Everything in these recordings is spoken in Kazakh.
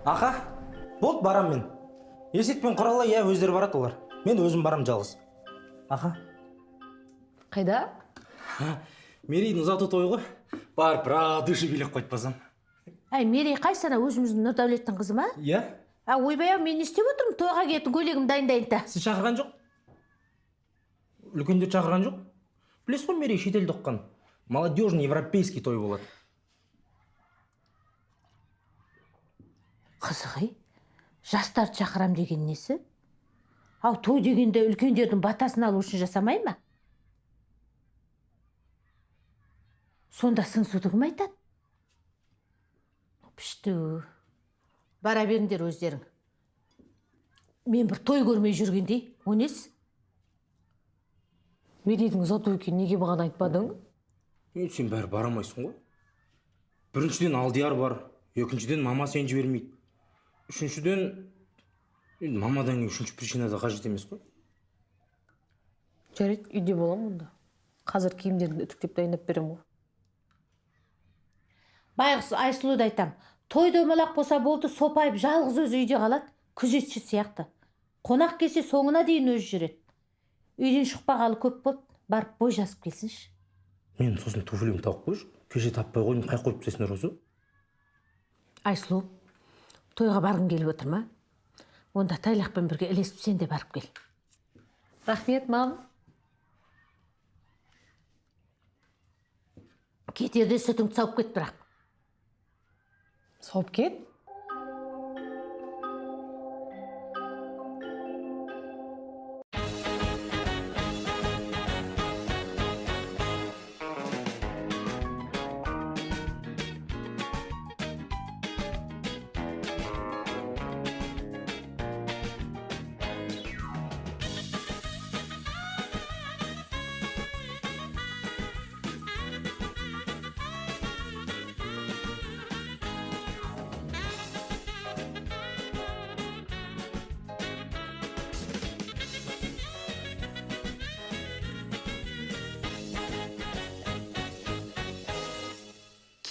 Аха, болды, барам мен. Есет пен Құралай, иә, өздері барады олар. Мен өзім барам жалғыз. Аха. Қайда? Мерейдің ұзату тойы ғой. Барып, бір души билеп қайтпасам. Әй, Мерей қайсы, ана өзіміздің Нұрдәулеттің қызы ма? Иә? А, ойбай ау, мен не істеп отырмын? Тойға киетін көйлегімді дайындайын та. Сіз шақырған жоқ. Үлкендер шақырған жоқ. Білесіз ғой, Мерей шетелде оқыған. Молодежный европейский той болады. Қызық, ей, жастарды шақырам деген несі? Ау, той дегенде үлкендердің батасын алу үшін жасамай ма? Сонда сыңсуды кім айтады? Пішту. Бара беріңдер өздерің. Мен бір той көрмей жүргендей, о несі? Мерейдің ұзату екенін неге маған айтпадың? Е, сен бәрі бара алмайсың ғой. Біріншіден, Алдияр бар, екіншіден, мама сені жібермейді. Үшіншіден, енді мамадан кейін үшінші причина да қажет емес қой. Жарайды, үйде боламын онда. Қазір киімдеріңді үтіктеп дайындап беремін ғой. Байғұс Айсұлуды айтам. Той домалақ болса болды, сопайып жалғыз өзі үйде қалады, күзетші сияқты. Қонақ келсе соңына дейін өзі жүреді. Үйден шықпағалы көп болды, барып бой жазып келсінші. Мен сосын туфлиімді тауып қойшы. Кеше таппай қойдым, қай қойып тастайсыңдар осы? Айсұлу, тойға барғың келіп отыр ма? Онда Тайлақпен бірге ілесіп сен де барып кел. Рахмет, мам. Кетерде сүтіңді сауып кет бірақ. Сауып кет?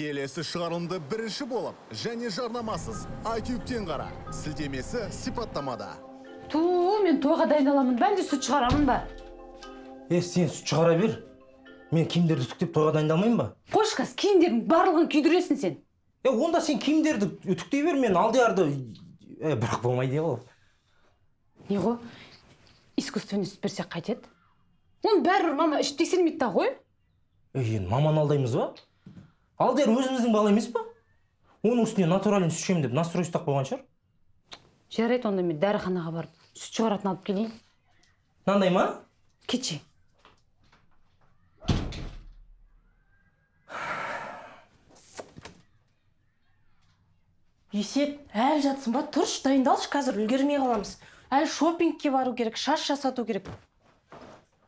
Келесі шығарылымды бірінші болып және жарнамасыз iTube'тен қара. Сілтемесі сипаттамада. Ту, мен тойға дайындаламын ба, әлде сүт шығарамын ба? Е, сен сүт шығара бер. Мен киімдерді үтіктеп тойға дайындалмаймын ба? Қойшы, қазір киімдердің барлығын күйдіресің сен. Е, онда сен киімдерді үтіктей бер, мен Алдиярды... Е, бірақ болмайды ол. Не ғой, искусственный сүт берсек қайтеді? Оны бәрібір мама ішіп тексермейді да ғой. Е, енді маманы алдаймыз ба? Алдияр өзіміздің бала емес па? Оның үстіне натуральный сүт ішемін деп настрой ұстап қойған шығар. Жарайды, онда мен дәріханаға барып сүт шығаратын алып келейін. Мынандай ма? Кетші. Есет, әлі жатсың ба? Тұршы, дайындалшы, қазір үлгермей қаламыз. Әлі шопингке бару керек, шаш жасату керек.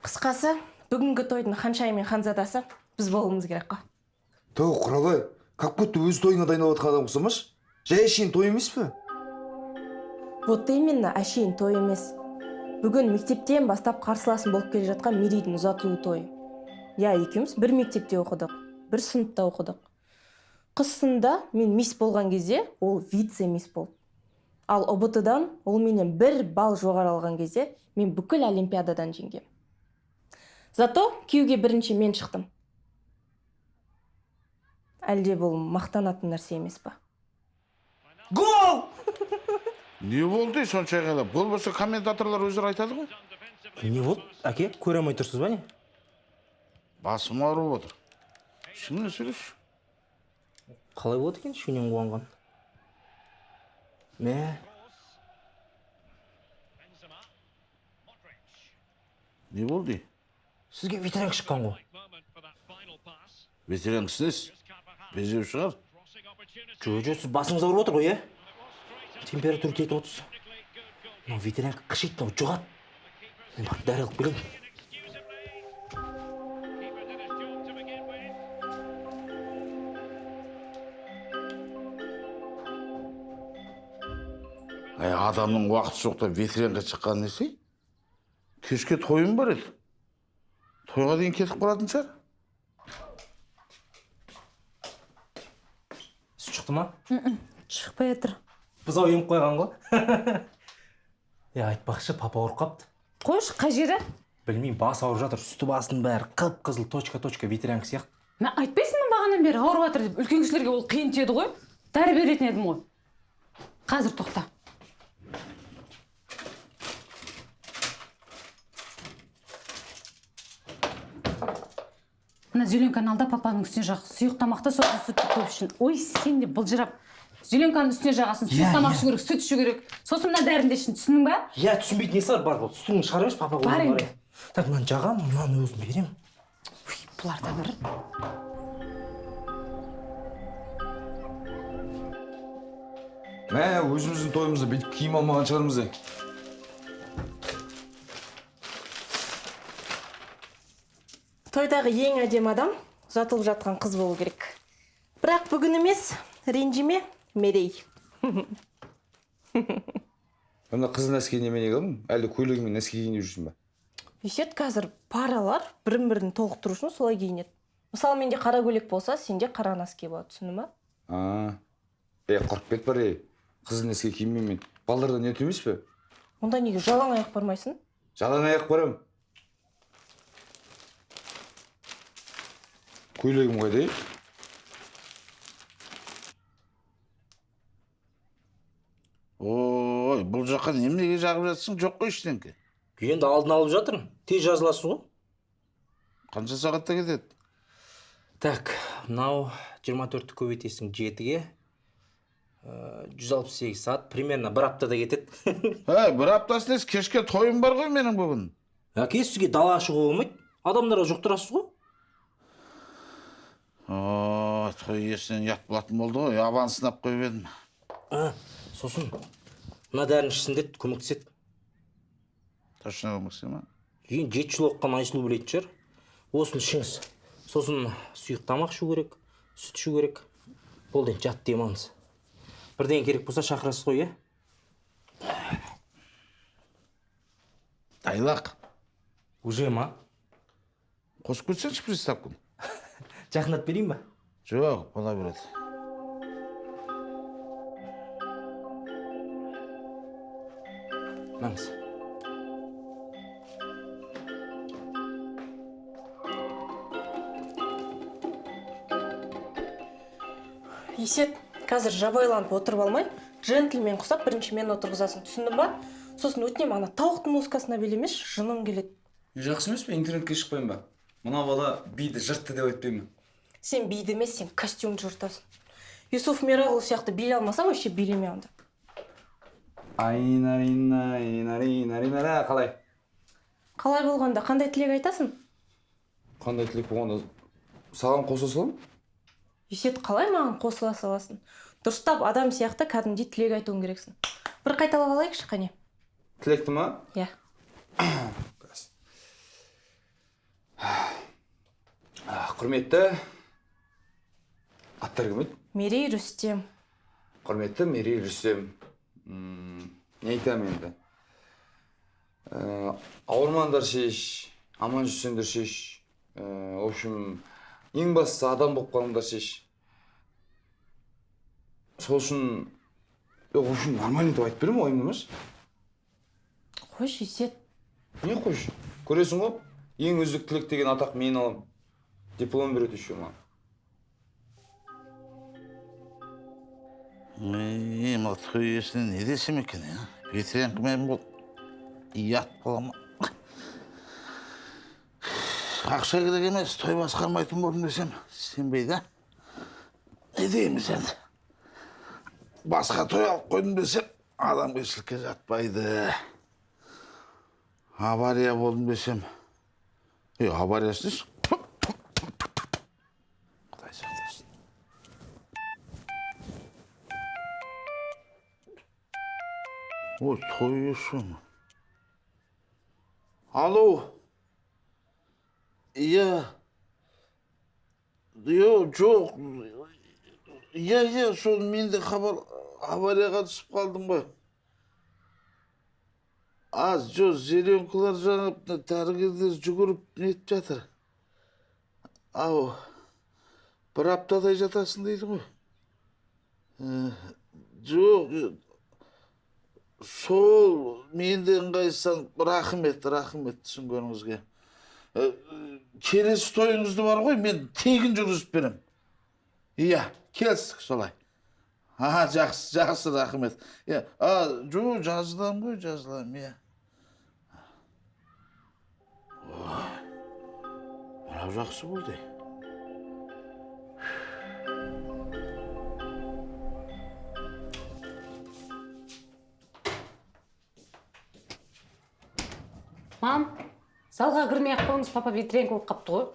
Қысқасы, бүгінгі тойдың ханшайымы мен ханзадасы біз болуымыз керек қой. Тәу, Құралай, как будто өз тойыңа дайындалып жатқан адам ұқсамашы. Жай әшейін той емес пе? Вот именно, әшейін той емес. Бүгін мектептен бастап қарсыласым болып келе жатқан Мерейдің ұзатылу тойы. Иә, екеуміз бір мектепте оқыдық, бір сыныпта оқыдық. Қыз сынында мен мисс болған кезде, ол вице-мисс болды. Ал ҰБТ-дан ол менен бір балл жоғары алған кезде, мен бүкіл олимпиададан жеңгем. Зато күйеуге бірінші мен шықтым. Әлде бұл мақтанатын нәрсе емес па? Гол! Не болды сонша айғайлап? Гол болса комментаторлар өздері айтады ғой. Не болды, әке? Көре алмай тұрсыз ба не? Басым ауырып отыр. Шынымен сөйлеші. Қалай болады екен шынымен қуанған? Мә. Не болды? Сізге ветеринар шыққан ғой. Ветеринар несі? Безеу шығар. Жо, жо, сіз басыңыз ауырып отыр ғой, иә? Температура кетіп отырсыз. Мынау ветеринар қышиды, мынау жұғады. Мен барып дәрі алып келейін. Әй, адамның уақыты жоқта ветеринарға шыққан несі? Кешке тойым бар еді. Тойға дейін кетіп қалатын шығар. Сүт шықты ма? Шықпай жатыр. Бұзау еміп қойған ғой. Е, айтпақшы, папа ауырып қапты. Қойшы, қай жері? Білмеймін, бас ауырып жатыр. Үсті басының бәрі қып-қызыл точка-точка, ветрянка сияқты. Мә, айтпайсың ба бағанадан бері ауырып жатыр деп? Үлкен кісілерге ол қиын тиеді ғой. Дәрі беретін едім ғой. Қазір тоқта. Мына зеленканы ал да папаның үстіне жақ. Сұйық тамақты, сосын сүтті көп ішін. Ой, сен де былжырап. Зеленканың үстіне жағасың, сұйық тамақ ішу керек, сүт ішу керек. Сосын мына дәріні де ішін, түсіндің ба? Иә, түсінбейтін несі бар, бар болды. Сүтіңді шығара берші, папа Бар өзім енді. барайын. Так, мынаны жағамын, мынаны өзім беремін. Ой, бұлар да бір. Мә, өзіміздің тойымызда бүйтіп киім алмаған шығармыз е. Тойдағы ең әдемі адам ұзатылып жатқан қыз болу керек. Бірақ бүгін емес, ренжіме, Мерей. Мына қызыл нәски неменеге алдың? Әлде көйлегімен нәски киейін деп жүрсің ба? Есет, қазір паралар бірін-бірін толықтыру үшін солай киінеді. Мысалы, менде қара көйлек болса, сенде қара носки болады, түсіндің ба? А, е, құрып кет бар, е. Қызыл нәски кимеймін мен. Балдардан ұят емес пе? Онда неге жалаң аяқ бармайсың? Жалаң аяқ барам. Көйлегім қайда, е? Ой, бұл жаққа неменеге жағып жатсың? Жоқ қой ештеңке. Енді алдын алып жатырмын. Тез жазыласыз ғой. Қанша сағатта кетеді? Так, мынау 24-ті көбейтесің 7-ге. 168 сағат, примерно бір аптада кетеді. Әй, бір аптасы несі, кешке тойым бар ғой менің бүгін. Әке, сізге далаға шығуға болмайды. Адамдарға жұқтырасыз ғой. Ой, той иесінен ұят болатын болды ғой, авансын алып қойып едім. А, сосын мына дәріні ішсін деді, көмектеседі. Точно көмектесе ма? Енді 7 жыл оқыған Айсұлу білетін шығар. Осыны ішіңіз. Сосын сұйық тамақ ішу керек, сүт ішу керек. Болды енді, жат демалыңыз. Бірдеңе керек болса шақырасыз ғой, иә? Тайлақ. Уже ма? Қосып кетсеңші приставканы. Жақындатып берейін ба? Жоқ, бола береді. Маңыз. Есет, қазір жабайланып отырып алмай, джентльмен құсап бірінші мен отырғызасың, түсіндің ба? Сосын өтінемін, ана тауықтың музыкасына билемеші, жыным келеді. Жақсы емес пе, интернетке шықпаймын ба? Мына бала биді жыртты деп айтпаймын. Сен биді емес, сен костюмді жыртасың. Юсуф Мирағұл сияқты билей алмасаң, вообще билеме онда. Айнарина, айнарина, айнара, қалай? Қалай болғанда, қандай тілек айтасың? Қандай тілек болғанда, саған қоса саламын? Есет, қалай маған қосыла саласың? Дұрыстап адам сияқты кәдімгідей тілек айтуың керексің. Бір қайталап алайықшы, қане. Тілекті ма? Иә. Құрметті аттар кім еді? Мерей Рүстем. Құрметті Мерей Рүстем. Не айтамын енді? Ауырмаңдар шеш, аман жүрсеңдер шеш. В общем, ең бастысы адам болып қалыңдар шеш. Сол үшін, в общем, нормально деп айтып беремін, уайымдамашы. Қойшы, Есет. Не қойшы? Көресің ғой, ең үздік тілек деген атақ мен аламын. Диплом береді еще маған. Ей, мына той иесіне не десем екен, е? Ветрянкамен бол, ұят бола ма? Ақша керек емес, той басқармайтын болдым десем, сенбейді, а? Не дейміз енді? Басқа той алып қойдым десем, адамгершілікке жатпайды. Авария болдым десем, е, авариясы несі? Құдай сақтасын. Ой, той иесі ме? Алло. Иә. Жоқ. Иә, иә, сол мен де хабар аварияға түсіп қалдым ғой. Аз, жоқ, зеленкалар жанып, дәрігерлер жүгіріп нетіп жатыр. Ау, бір аптадай жатасың дейді ғой. Жоқ, Сол, мен де ыңғайсызданып, рахмет, рахмет түсінгеніңізге. Келесі тойыңызды бар ғой, мен тегін жүргізіп берем. Иә, келістік солай. Аха, жақсы, жақсы, рахмет. Иә, жо, жазылам ғой, жазылам, иә. Ой, мынау жақсы болды. Мам, залға кірмей ақ қойыңыз, папа ветрянка болып қапты ғой.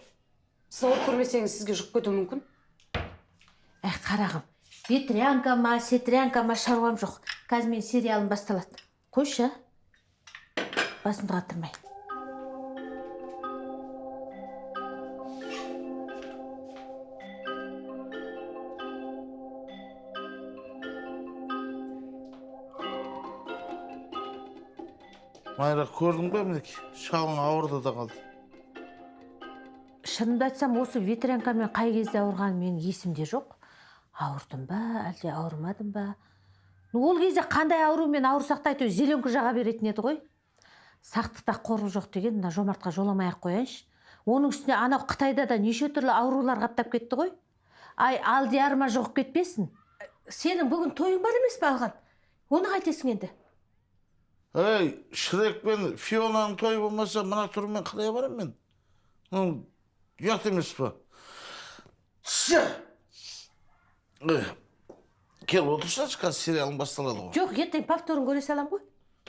Сіз ауырып көрмесеңіз, сізге жұғып кетуі мүмкін. Әй, қарағым, ветрянка ма, сетрянка ма, шаруам жоқ. Қазір менің сериалым басталады. Қойшы, басымды қатырмай. Майра, көрдің бе, мінекей, шалың ауырды да қалды. Шынымды айтсам, осы ветрянкамен қай кезде ауырғаным менің есімде жоқ. Ауырдым ба, әлде ауырмадым ба? Ол кезде қандай аурумен ауырсақ та әйтеуір зеленка жаға беретін еді ғой. Сақтықта қорлық жоқ деген мына Жомартқа жоламай ақ қояйыншы. Оның үстіне анау Қытайда да неше түрлі аурулар қаптап кетті ғой. Ай, алдиярыма жұғып кетпесін. Сенің бүгін тойың бар емес пе алған? Оны қайтесің енді? Ей, Шрек пен Фионаның тойы болмаса, мына түрімен қалай барам мен? Ұят емес пе? Кел, отырсаңшы, қазір сериалың басталады ғой. Жоқ, ертең повторын көре салам ғой.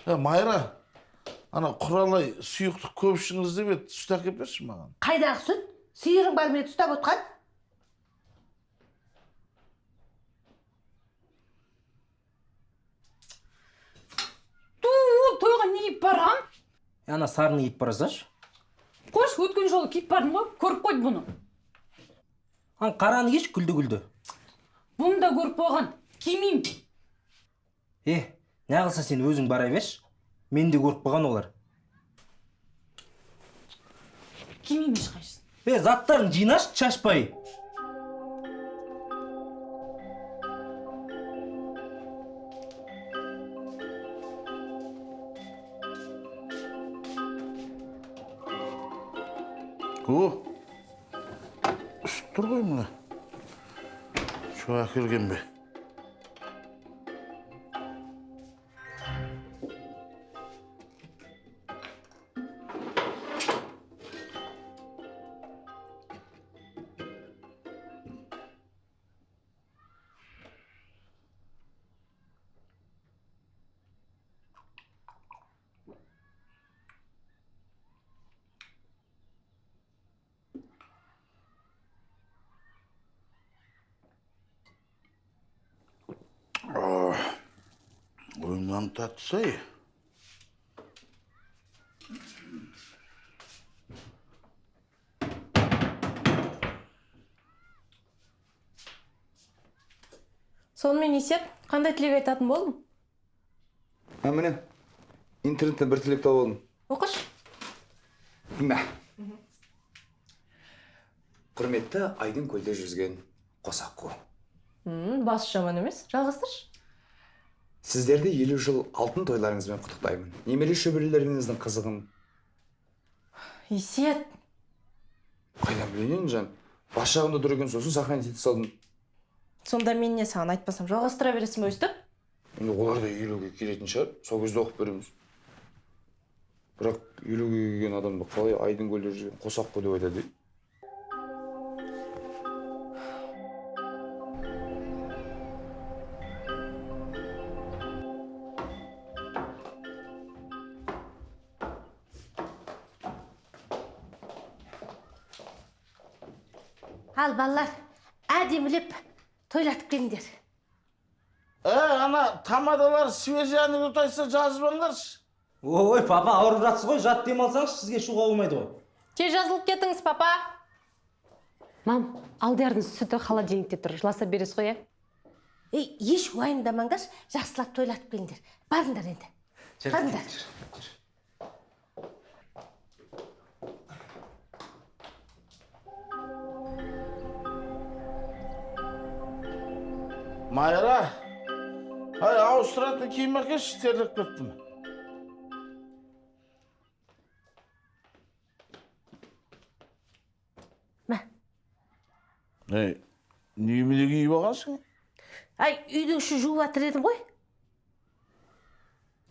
Майра, ана Құралай сұйықтық көп ішіңіз деп еді, сүт әкеп берші маған. Қайдағы сүт? Сиырың бар мен ұстап отқан. Тойға не киіп барам? Ана сарыны киіп барасашы. Қойшы, өткен жолы киіп бардым ғой, көріп қойды бұны. Ан қараны кеш, күлді-күлді. Бұны да көріп қойған, кимеймін. Неғылса сен өзің бара берші, мен де көріп қойған олар. Кимеймін ешқайсысын. Заттарын жинашы, шашпай. О, үсіп тұр ғой мына. Şu әкелген бе? Ойымнан татсай. Сонымен Есет, қандай тілек айтатын болдың? Міне, интернеттен бір тілек тауып алдым. Оқыш. Мә. Құрметті айдын көлде жүзген қосақ қу. Басы жаман емес, жалғастыршы. Сіздерді 50 жыл алтын тойларыңызбен құттықтаймын. Немере шөберелеріңіздің қызығын. Есет. Қайдан білейін, жан? Бас жағымда тұр екен, сосын сохранить ете салдым. Сонда мен не саған айтпасам, жалғастыра бересің бе өстіп? Енді олар да 50-ге келетін шығар, сол кезде оқып береміз. Бірақ 50-ге келген адамды қалай айдын көлде жүрген қосақ қой деп айтады? Ал балалар, әдемілеп тойлатып келіңдер. Ана тамадалар свежаны ұтайса жазбаңдаршы. Ой, папа, ауырып жатсыз ғой, жат демалсаңшы, сізге шығуға болмайды ғой. Тез жазылып кетіңіз, папа. Мам, Алдиярдың сүті холодильникте тұр, жыласа бересіз ғой, ә? Еш уайымдамаңдаршы, жақсылап тойлатып келіңдер. Барыңдар енді. Барыңдар. Майра, Ай, ауыстыратын киім әкелші, терлеп кеттім. Мә. Ей, немене киіп алғансың? Ай, үйдің ішін жуып жатыр едім ғой.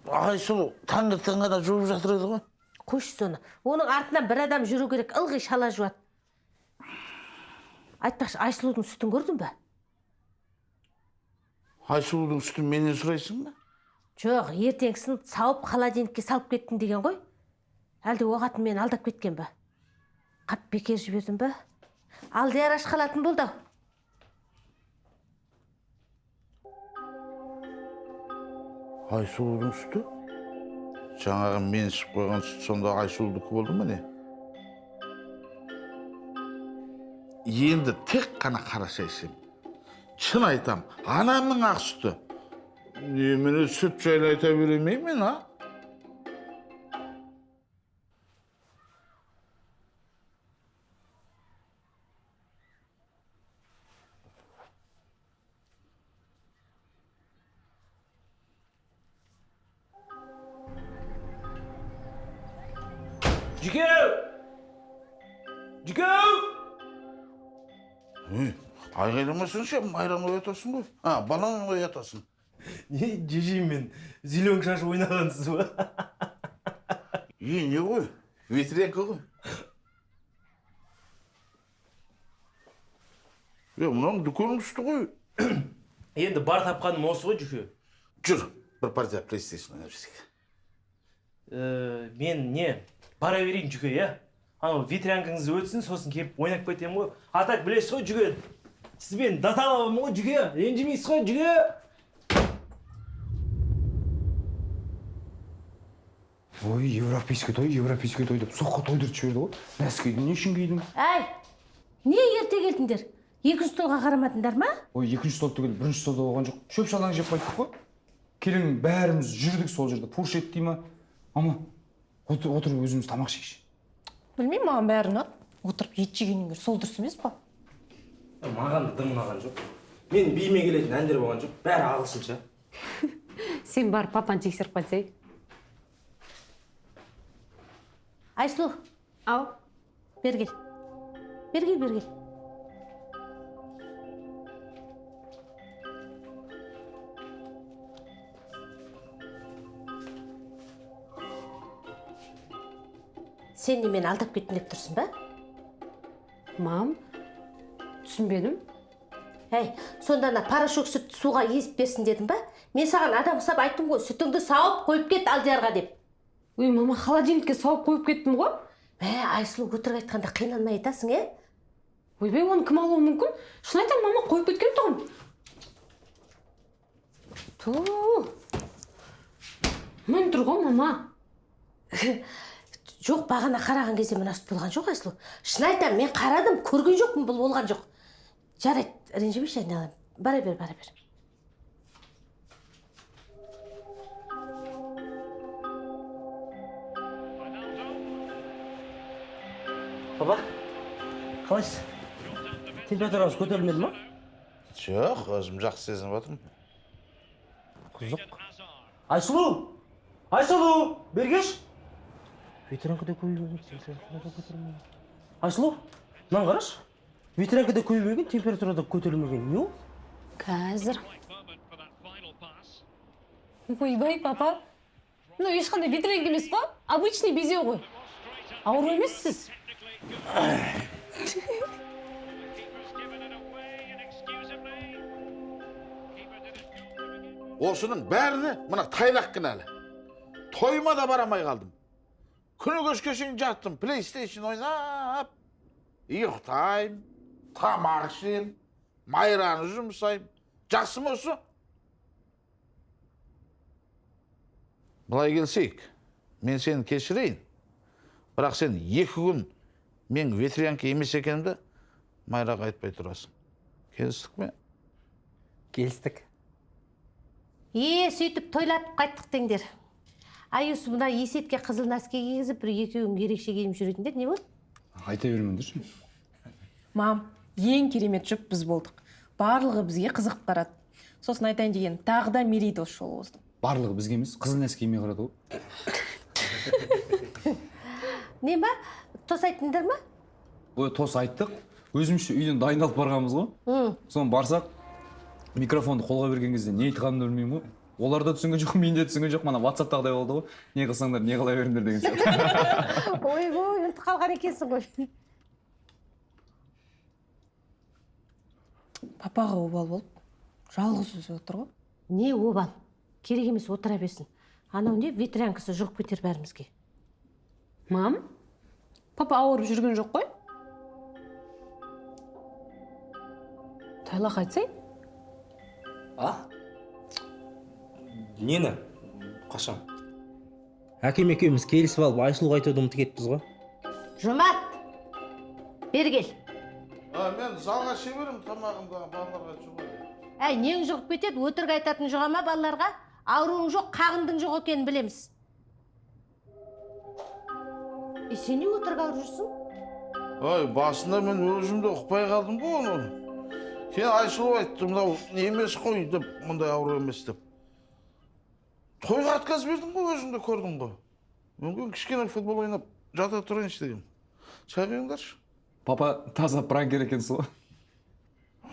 Айсұлу таңертең ғана жуып жатыр еді ғой. Қойшы соны. Оның артынан бір адам жүру керек, ылғи шала жуады. Айтпақшы, Айсұлудың сүтін көрдің бе? Айсұлудың сүтін менен сұрайсың ба? Жоқ, ертеңгісін сауып холодильникке салып кеттім деген ғой. Әлде оғатын мені алдап кеткен бе? Қап, бекер жібердім бе? Алдияр аш қалатын болды ау. Айсұлудың сүті? Жаңағы мен ішіп қойған сүт сонда Айсұлудікі болды ма не? Енді тек қана қара шай ішемін. Шын айтам, анамның ақ сүті. Немене сүт жайлы айта беремей мен, а? Жүке! Жүке! Ей, айғайламасаңшы, Майраны оятасың ғой. А, баланы оятасың. Не, жежеймен зеленка шашып ойнағансыз ба? Е, не ғой? Ветрянка ғой. Е, мынаның дүкенің үсті ғой. Енді бар тапқаным осы ғой, Жүке. Жүр, бір партия PlayStation ойнап жіберейік. Мен не, бара берейін, Жүке, иә? Анау ветрянкаңыз өтсін, сосын келіп ойнап кетемін ғой. А так білесіз ғой, Жүке, сізбен даталабамын ғой, Жүке, ренжімейсіз ғой, Жүке. Ой, европейский той, европейский той деп соққы тойдырып жіберді ғой. Нәскиді не үшін кидің? Әй, не ерте келдіңдер? Екінші столға қарамадыңдар ма? Ой, екінші стол түгіл, бірінші столда болған жоқ. Шөп шалаң жеп қайттық қой. Келін бәріміз жүрдік сол жерде. Фуршет дей ма? Ама, отырып өзіміз тамақ ішейікші. Білмеймін, маған бәрі ұнады. Отырып ет жегеннен гөрі сол дұрыс емес па? Маған да дым ұнаған жоқ. Мен биіме келетін әндер болған жоқ. Бәрі ағылшынша. Сен барып папаны тексеріп қайтсай. Айсұлу. Ау. Бері кел. Бері кел, бері кел. Сен не мені алдап кеттің деп тұрсың ба? Мам, түсінбедім. Әй, сонда ана порошок сүт суға езіп берсін дедім ба? Мен саған адам ұқсап айттым ғой, сүтіңді сауып қойып кет Алдиярға деп. Ой, мама, холодильникке сауып қойып кеттім ғой. Мә, Айсұлу, өтірік айтқанда қиналмай айтасың, е? Ойбай, оны кім алуы мүмкін? Шын айтамын, мама, қойып кеткен тұғын. Ту. Мін тұр ғой, мама. Жоқ, бағана қараған кезде мына сүт болған жоқ, Айсұлу. Шын айтамын, мен қарадым, көрген жоқпын, бұл болған жоқ. Жарайды, ренжімеші, айналайын. Бара бер, бара бер. Баба, қалайсыз? Температураңыз көтерілмеді ма? Жоқ, өзім жақсы сезініп жатырмын. Қызық. Айсұлу! Айсұлу! Бергеш! Ветрянкада көбеймеген, температурада көтерілмеген. Айсұлу, мынаны қарашы. Ветрянкада көбеймеген, температурада көтерілмеген. Не ол? Қазір. Ойбай, папа. Мынау ешқандай ветрянка емес қой, обычный безеу ғой. Ауру емессіз. Осының бәріне мына тайлақ кінәлі. Тойыма да барамай қалдым. Күні кешке шейін жаттым, PlayStation ойнап, ұйықтаймын, тамақ ішемін, Майраны жұмсаймын. Жақсы ма осы? Былай келсейік, мен сені кешірейін. Бірақ сен 2 күн мен ветрянка емес екенімді Майраға айтпай тұрасың. Келістік ме? Келістік. Е, сөйтіп тойлатып қайттық деңдер. Ай, осы мына Есетке қызыл носки кигізіп, бір екеуің ерекше киініп жүретіндер, не болды? Айта бермеңдерші. Мам, ең керемет жұп біз болдық. Барлығы бізге қызығып қарады. Сосын айтайын деген, тағы да Мерейді осы жолы оздым. Барлығы бізге емес, қызыл нәски кимей қарады ғой. Не ма, тос айттыңдар ма? Ой, тос айттық. Өзімізше үйден дайындалып барғанбыз ғой. Соны барсақ, микрофонды қолға берген кезде не айтқанымды білмеймін ғой. Олар да түсінген жоқ, мен де түсінген жоқ. Мана WhatsApp-тағыдай болды ғой. Не қылсаңдар, не қыла беріңдер деген сияқты. Ойбой, ұмытып қалған екенсің ғой. Папаға обал болып, жалғыз өзі отыр ғой. Не обал? Керек емес, отыра берсін. Анау не, ветрянкасы жұғып кетер бәрімізге. Мам, папа ауырып жүрген жоқ қой? Тайлақ айтсай? А? Нені? Қашан? Әкем екеуміз келісіп алып Айсұлуға айтуды ұмытып кетіппіз ғой. Жомарт, бері кел. Мен залға іше беремін тамағымды, балаларға жұға. Әй, нең жұғып кетеді, өтірік айтатын жұға ма балаларға? Ауруың жоқ, қағындың жоқ екенін білеміз. Сен не өтірік ауырып жүрсің? Ой, басында мен өзім де ұқпай қалдым ғой оны. Кейін Айсұлу айтты, мынау не емес қой деп, мұндай ауру емес деп. Тойға отказ бердім ғой, өзім де көрдім ғой. Мүмкін кішкене футбол ойнап жата тұрайыншы дегенмін. Шай құйыңдаршы. Папа таза пранкер екенсіз ғой.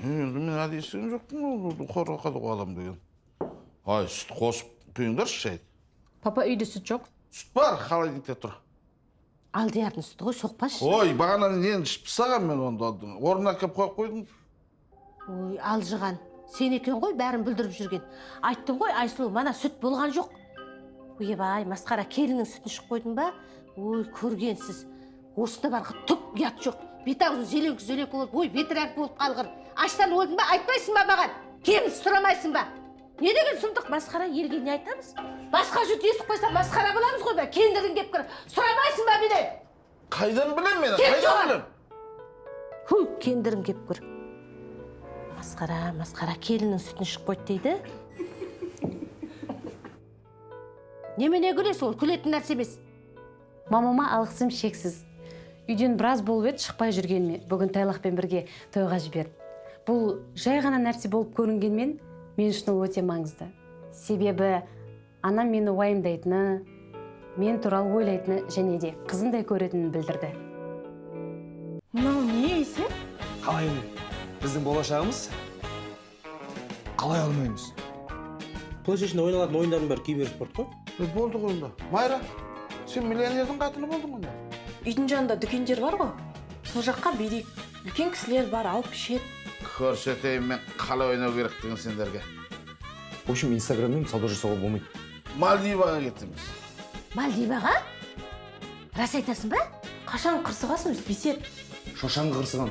Енді мен әдейі естіген жоқпын, қорқады ғой адам деген. Ай, сүт қосып құйыңдаршы шайды. Папа, үйде сүт жоқ. Сүт бар, холодильникте тұр. Алдиярдың сүті ғой, соқпашы. Ой, бағана нені ішіп тастағанмын мен онда. Орнына әкеліп қойып қойдым. Ой, алжыған. Сен екен ғой бәрін бүлдіріп жүрген. Айттым ғой, Айсұлу, мана сүт болған жоқ. Ойбай, масқара, келіннің сүтін ішіп қойдың ба? Ой, көргенсіз. Осында барғы түк ұят жоқ. Бет аузың зеленкі-зеленкі болып, ой, ветрянка болып қалғыр. Аштан өлдің ба, айтпайсың ба маған? Кеміс сұрамайсың ба? Не деген сұмдық, масқара, елге не айтамыз? Басқа жұрт естіп қойса масқара боламыз ғой ба? Кендірің кеп кір. Сұрамайсың ба мені? Қайдан білем мен? Кет Қайдан жоғары! білем? Ху, кендірің кеп кір. Масқара, масқара, келіннің сүтін ішіп қойды дейді. Немене күлесің, ол күлетін нәрсе емес. Мамама алғысым шексіз. Үйден біраз болып еді шықпай жүргеніме. Бүгін Тайлақпен бірге тойға жіберді. Бұл жай ғана нәрсе болып көрінгенмен, мен үшін ол өте маңызды. Себебі анам мені уайымдайтыны, мен туралы ойлайтыны және де қызындай көретінін білдірді. Мынау не есе? Қалай не? Біздің болашағымыз? Қалай алмаймыз? PlayStation'да ойналатын ойындардың бәрі киберспорт қой. Болды ғой онда. Майра, сен миллионердің қатыны болдың онда. Үйдің жанында дүкендер бар ғой. Сол жаққа берейік. Үлкен кісілер бар, алып ішеді. Көрсетейін мен қалай ойнау керектігін сендерге. В общем, Инстаграммен сауда жасауға болмайды. Мальдиваға кетеміз. Мальдиваға? Рас айтасың ба? Қашан қырсығасың өз бесет? Шошаң қырсыған.